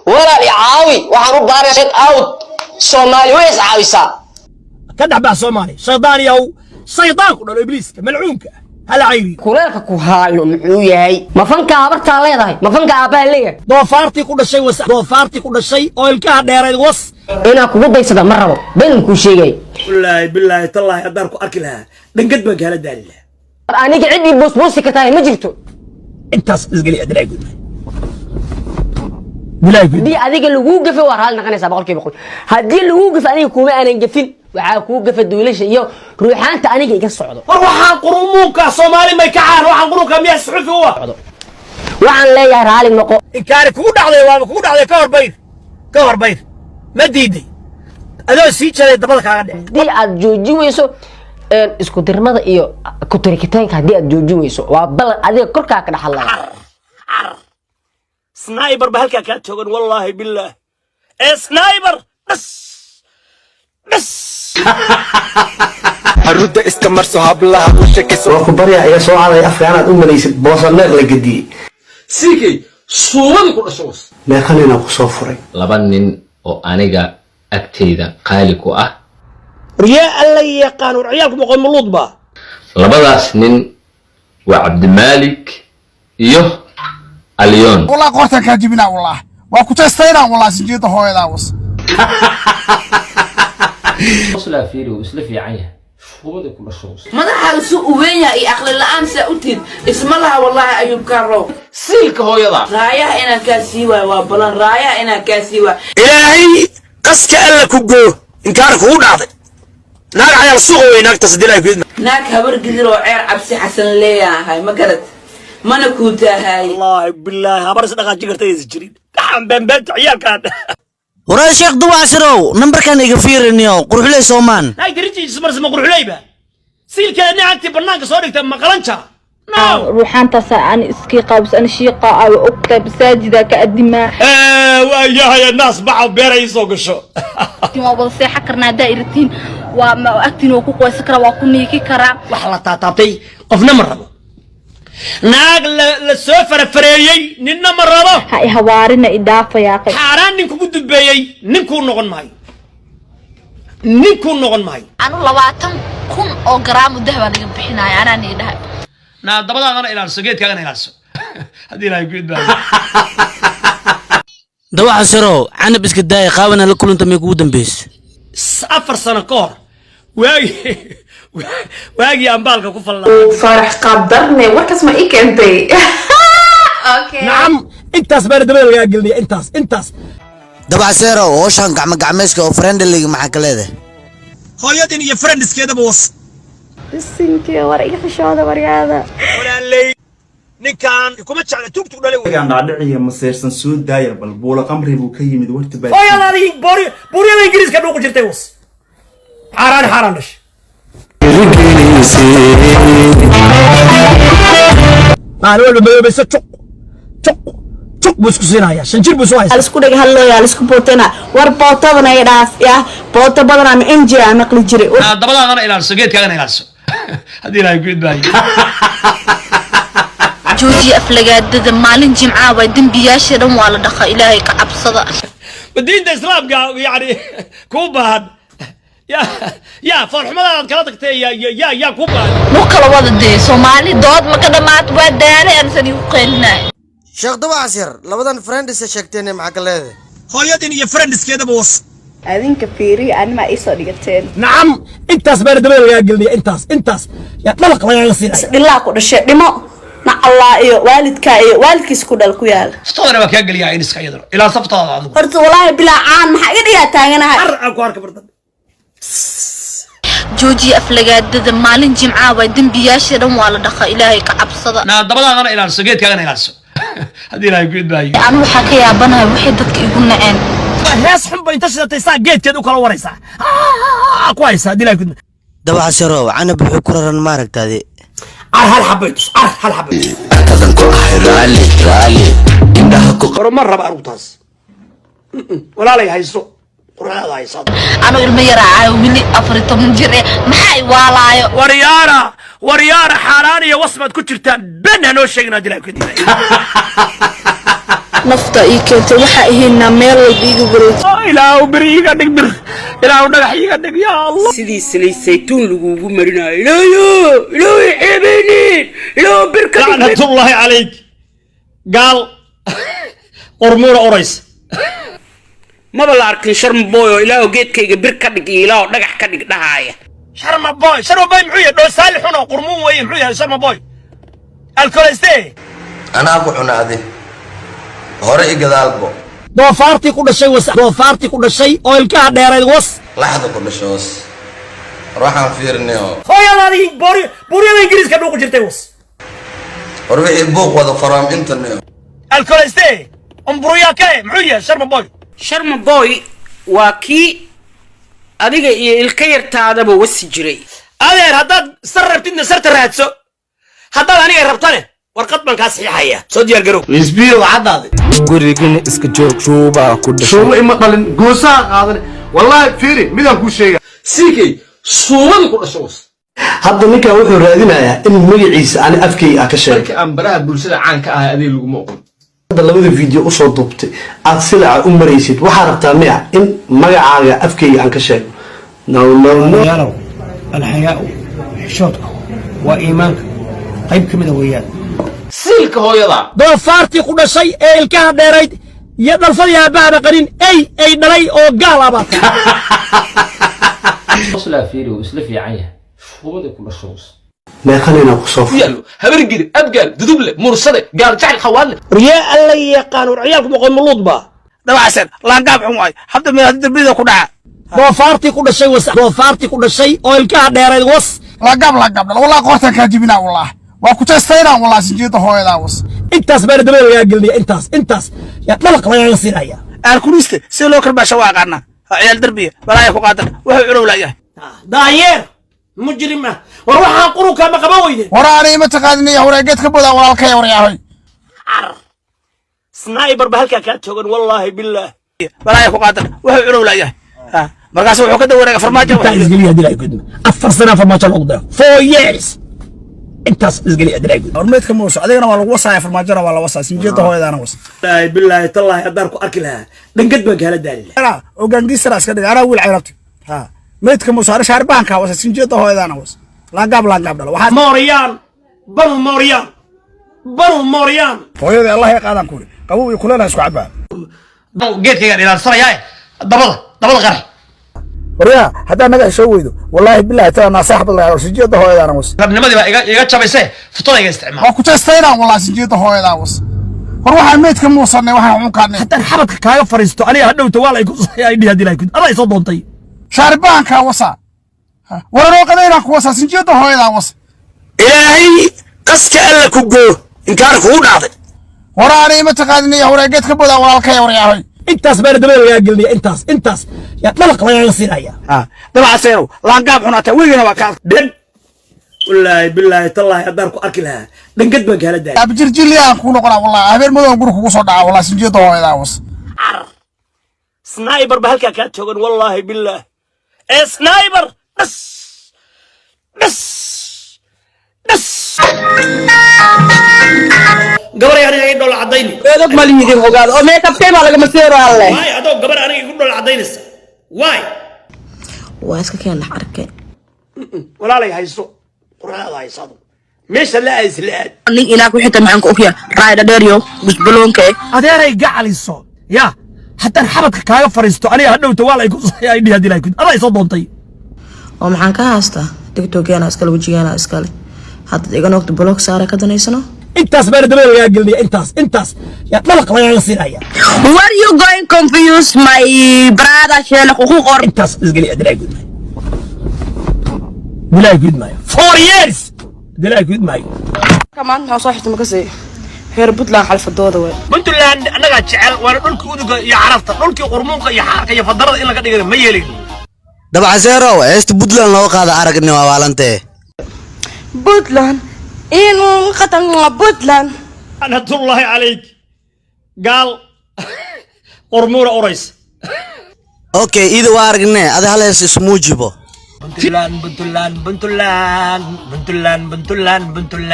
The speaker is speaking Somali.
Walaal, i caawi, waxaan u baahanay shout out. Soomaali way is caawisaa. Ka dhex bax Soomaali. Shaydaan yahow, shaydaan ku dhalo, ibliiska malcuunka hala cayriyo. Kuleelka ku haayo muxuu yahay? Ma fanka habartaa leedahay? Ma fanka aabbaha leeyahay? Doofaartii ku dhashay was, doofaartii ku dhashay oo ilkaha dheerayd was. Inaan kugu daysada ma rabo, been kuu sheegay. Wallaahi, billaahi, tallaahi, haddaan ku arki lahaa dhangad baan kaala daali lahaa. Aniga cid ii boosboosi kartaa ma jirto. Intaas isgeli adilaa gudmay bilaahi gudmay. Haddii adiga laguu gafe, waa raalli noqonaysaa 100%. Haddii laguu gafe, aniga kuma aanan gafin, waxaa kuu gafa duulasha iyo ruuxaanta aniga iga socdo. War waxaan qurumuunka Soomaali may kacaan, waxaan qurunka miyaa suxufi u ah? Waxaan leeyahay, raalli noqo. Inkaari kugu dhacday, waaba kugu dhacday. Ka hor bayr, ka hor bayr. Ma diiday adoo sii jaray dabada kaaga dhec. Haddii aad joojin weyso isku dirmada iyo ku-tirikitaanka, haddii aad joojin weyso, waa ballan adiga korkaa ka dhaxalaya. Sniper ba halkaa kaa toogan, wallaahi billaah, ee sniper dhas dhas. Xarunta iska marso, hablaha u sheekayso. Waa ku barya, iga soo caday afka anaad u malaysid boosaneer la gediyey. Siikay suumadii ku dhasho was. Meeqa ninaa ku soo furay? Laba nin oo aniga agteyda qaali ku ah. Waryaa, Alla yaqaan, war ciyaalku maqon muluud baa. Labadaas nin waa Cabdimaalik iyo Alyon. Wallah, qoortaan kaa jibinaa, wallah waa ku testaynaa, wallah sinjeeda hooyadaa was. Qoslaa, fiiri, wuu isla fiican yahay, suumadii ku dhasho was. Madaxaaga su u weyn yahay iyo aqli la'aan saa u tiid isma laha, wallaahi. Ayuub Karow. Siilka hooyada. Raayaha inaan kaa sii waayo waa balan, raayaha inaan kaa sii waayo. Ilaahay qaska Alla ku goo, inkaar kugu dhacday. Naag cayaal suuqa wey naagtaas dilaa ku. Naag Habar Gidir oo Ceer Cabsi Xasan leeyahay, ma garad mana kuu taahaay. Wallaahi billaahi, habar is dhaqaaji karta aysan jirin, gaxan beenbeenta ciyaalkaan. Waraa Sheekh Duwacsirow, nambarkan iga fiiriniyo, quruxley soomaan. Naagta rinjiisa marse ma quruxleyba? Siilkeeda nicagtii bannaanka soo dhigta ma qalanja? No. Ruuxaantaas aan iskii qaabis, ana shiiqa aa ogtahay, masaajida ka adimaa. Waa yahay naas baxa beer ay soo gasho. Waa wada seexan karnaa haddaa iratiin, waa agtiin, waa ku qoysan karaa, waa ku niiki karaa. Wax la taataabtay qofna ma rabo, naag la soo farafareeyey ninna ma rabo. Ha i hawaarina, i dhaafayaa. Xaaraan nin kugu dubeeyey ninkuu noqon maayo, ninkuu noqon maayo. Anu 20,000 oo garaamu dahbaa laga bixinaya, anaa nii dhahay. Naa dabadaadana ilaalso, geedkaagana ilaalso, haddii Ilaahay ku idbaayo. Dawaxasirow, Canab iska daaya, qaabana la kulanta may kugu dambaysa? 4 sano ka hor, waagii ambaalka ku fallaa. Farax qaabdarne, warkaas ma ii keentay? Okay. Nacam, intaas baana dabada lagaa gelinaya, intaas. Dabacseerow, hooshan gacmo gacmayska oo friendlyga maxaa ka leedahay? Hooyadin iyo friendskeedaba was. Bisinki, war iga xishooda, waryaada. Walaaley, ninkaan kuma jecla, tugtug dhalay. Dhaadhiciya maseersan soo daaya, bal buula qamri buu ka yimid warti baa. Hooyadaadii buuryada Ingiriiska dhuuqi jirtay was, xaaraan xaaraan dhashay. Maalin walba madoobayso, juq juq juq buu isku siinayaa, 5 jir buu isu haystaa. Alisku dhega hadlooya, alisku bootena, war bootadana i dhaaf ya, booto badan ama mj aa maqli jiray. Dabadaadana ilaalso, geedkaagana ilaalso, haddii Ilaahay ku idbaayo. Joojiya aflagaadada, maalin jimcaa waa, dembiyaasha dhan waa la dhaqa, Ilaahay ka cabsada. Ma diinta Islaamka yani kuu baahan ya ya foolxumadaadaad kala tagtay ya kuu baahan? Mu kala wada dee, Soomaali dood ma ka dhamaat, waa daalay aansan igu qeylinay. Sheekh Dabacasir, labadan friends sheegteen maxaa ka leedahay? Hooyadin iyo friendskeedaba was. Adinka fiiriya, animaa iisoo dhigateen. Nacam, intaas baana dabada lagaa gelinaya, intaas yaa dhalaq lagaaga siinaya. Dhilaa ku dhashay, dhimo nacallaa iyo waalidkaa iyo waalidkiis ku dhal ku yaal. Saftadana waa kaa geliyaa iniska iyaduna ilaa saftaada adigu. Horta walaahi bilaa caan maxaa iga dhigaa taaganahay. Ar aan ku arka bardan. Joojiya aflagaadada, maalin jimcaa waa, dembiyaasha dhan waa la dhaqa, Ilaahay ka cabsada. Naa dabadaadana ilaalso, geedkaagana ilaalso, haddii Ilaahay ku idbaayo. Anu waxaa ka yaabanahay waxay dadka igu naceen. Hees xun ba inta shidatay saa geedkeed u kala waraysaa ku haysaa, haddii Ilaahay ku idbaayo. Dabacasirow, Canab wuxuu ku raran maaragtaadi? Car hal xabay tus, car hal xabay tus. Tadan ku ahay raali raali indhaha ku. Hore ma raba anugu taas, walaalay hayso, quruxdaada hayso. Anu ilmo yaraa wili, 14 jir eh, maxaa i waalaayo? Waryaara, waryaara, xaaraan iyo was baad ku jirtaan, ben hanoo sheegin, haddii Ilaahay ku idbaayo. Nafta ii keentay waxaa ahaynaa meel walba iga wareeg. Ilaahu bir iiga dhig, bir. Ilaahu dhagax iiga dhig, ya Allah. Sidii saliid saytuun laguugu marinayo. Ilaayo, ilaayo, ceebeynin, ilaayo, bir ka dhig. Lacnatullaahi calayk, gaal qurmuuna urays. Maba la arkin Sharma Boy oo ilaahu geedkayga bir ka dhig iyo ilaahu dhagax ka dhig dhahaaya. Sharma Boy, Sharma Boy muxuu yahay? Dhoo saalixun oo qurmuun weeye. Muxuu yahay Sharma Boy? Alkoleste. Anaa ku cunaade hore i gadaalbo. Doofaartii ku dhashay was, doofaartii ku dhashay oo ilkaha dheerayd was. Laxda ku dhashoos, war waxaan fiirinayo. Hooyadaadii buuryada Ingiriiska dhuuqi jirtay was. War wixii buuq wada faraam intanayo. Alkoleste umburuyake. Muxuu yahay Sharma Boy? Sharma Boy waa kii adiga iyo ilka yartaadaba wasi jiray. Adeer, haddaad sar rabtidna sarta raadso, haddaad aniga rabtane warqad baan kaa saxiixaya. Soo diyaar garow. Isbiyo caddaade. Gurigina iska joog, shuubaa ku dhashay. Shuubo ima dhalin, goosaha qaadan. Wallaahi fiiri, midaan kuu sheega. Siikay suumadii ku dhasho was. Hadda ninkan wuxuu raadinayaa in magaciisa ani afkayga ah ka sheego. Markii aan baraha bulshada caanka ahay, adiga laguma oqon. Hadda labada video usoo duubtay aad silaca u maraysid, waxaa rabtaa miya in magacaaga afkayga aan ka sheego? No, no, no. Yaalow, alxayaau, xishoodku waa iimaanka qayb ka mida weeyaan. Siilka hooyada. Doofaartii ku dhashay ee ilkaha dheerayd iyo dhalfadii aabahaba qanin ey ay dhalay oo gaal ah baa. Qoslaa fiiri, wuu isla fiican yahay. Shuumadii ku dhasho was. Meeqanina kusoo ku yaallo Habargidi, Abgaal, Duduble, Mursade, Gaal Jacel, Khawaadle. Yaa Alla yaqaan, war ciyaalku maqoon muluud baa. Dabacsan laangaab xun waay, hadda meel hadda darbida ku dhaca. Doofaartii ku dhashay was, doofaartii ku dhashay oo ilkaha dheerayd was. Laangaab, laangaab dhal, wallah qoortan kaa jibinaa, wallah waa ku testaynaa, wallah sinjeeda hooyadaa was. Intaas baana dabada lagaa gelinaya, intaas, intaas yaa dhalaq lagaaga siinaya. Aalkuliste sida loo karbaasha waa aqaanaa. Ciyaal darbiya balaaya ku qaadan, wuxuu culow laayahay. Daayeer mujrim ah, war waxaan qurunka ma qaban weyde. War ani ima taqaadinaya, hore geed ka bodaa walaalkay, waryaahoy. Sniper ba halkaa kaa toogan, wallaahi billaah. Balaaya ku qaadan, wuxuu culow laayahay. Markaas wuxuu ka dawareega farmaajo. Intaa isgeliya hadii lahay gudma, 4 sana farmaajo loogu daro, 4 years intaas isgeliya hadii lahay gudma. Hormeedka muuse, adigana waa lagu wasaaya, farmaajona waa la wasaa, sinjeeda hooyadaana was. Wallaahi billaahi tallaahi, haddaan ku arki lahaa dhangad baan kaala daali lahaa. Oo gaangiisara iska dhig, anaa wiil cayrabti ha meydka muuse ana shaarbaanka wasa, sinjeeda hooyadaana was, laangaab, laangaab dhalo waxaa. Mooriyaan, banu mooriyaan, banu mooriyaan. Hooyadii Allah ya qaadaan kuuri, qabow iyo kuleel ha isku cabaa. Geedkaygaan ilaalsanayaa, dabada, dabada qarax. Waryaa, haddaa naga heshoo weydo, wallaahi billahi taa naasax badlaa, sinjeeda hooyadaana was. Rabnimadii baa iga jabayse, futada iga isticmaal. Waa ku testaynaa, wallah sinjeeda hooyadaa was. War waxaa meydka muusanay, waxaa xunkaanay. Haddaan xabadka kaaga fariisto aniga hadhowta waa la idhi haddii lahay gudma, adaa isoo doontay. Shaarbaankaa wasa, waranoo qadaynaa ku wasaa, sinjeeda hooyadaa was. Ilaahay qaska Alla ku goo, inkaar kugu dhacday. War ani ima taqaadinaya, hore geed ka bodaa walaalkay, waryaahoy. Intaas baana dabada lagaa gelinaya, intaas, intaas yaa dhalaq lagaaga siinaya. Dabacaseenow, laangaab xunaata weligana waa kaa. Dhan wallaahi billaahi tallaahi, haddaan ku arki lahaa dhangad baan kaala daali. Abjirjiliyaan kuu noqonaa, wallah habeen madow guri kugu soo dhaca, wallah sinjeeda hooyadaa was. Sniper ba halkaa kaa toogan, wallaahi billaah, ee sniper dhas dhas dhas. Gabar aniga ii dhoola cadayni. Eedad malihidin ogaado oo meekabkay baa lagama seero alle. Waay, adoo gabar aniga igu dhoola cadaynaysa, waay. Waa iska keen dhex arkay. Walaalay, hayso quruxdaada, hayso adu meesha la aadis la aad. Nin ilaa ku xita maxaan ku ogyaa raayda dheeryo gusbaloonka. Adeeray gacaliso, ya haddaan xabadka kaaga fariisto aniga hadhowta waa la idhi haddii lahay adaa isoo doontay. Oo maxaan ka haystaa? TikTokeena iskale, wejigeena iskale, haddaad iga noogto block saara ka danaysano. Intaas baana dabada lagaa gelinaya, intaas, intaas yaa dhalaq lagaaga siinaya. What you going confuse my brother sheele kuku qor. Intaas isgeli adilaa gudmaayo, dilaa gudmaayo, 4 years dilaa gudmaayo. Maanta maxaa soo xirtay? Makasii reer Puntland xalfadooda way. Puntland annagaa jecel, waana dhulkii uduga iyo carafta, dhulkii qurmuunka iyo xaarka iyo fadarada in laga dhigana ma yeelin. Dabcaseerow, heesta Puntland loo qaada aragni, waa waalantee. Puntland inuu qatan Puntland. Lacnatullaahi calayk, gaal qurmuuna urays. Okay, ida waa aragne, adi hal hees ismuujibo. Puntland, Puntland, Puntland, Puntland, Puntland, Puntland.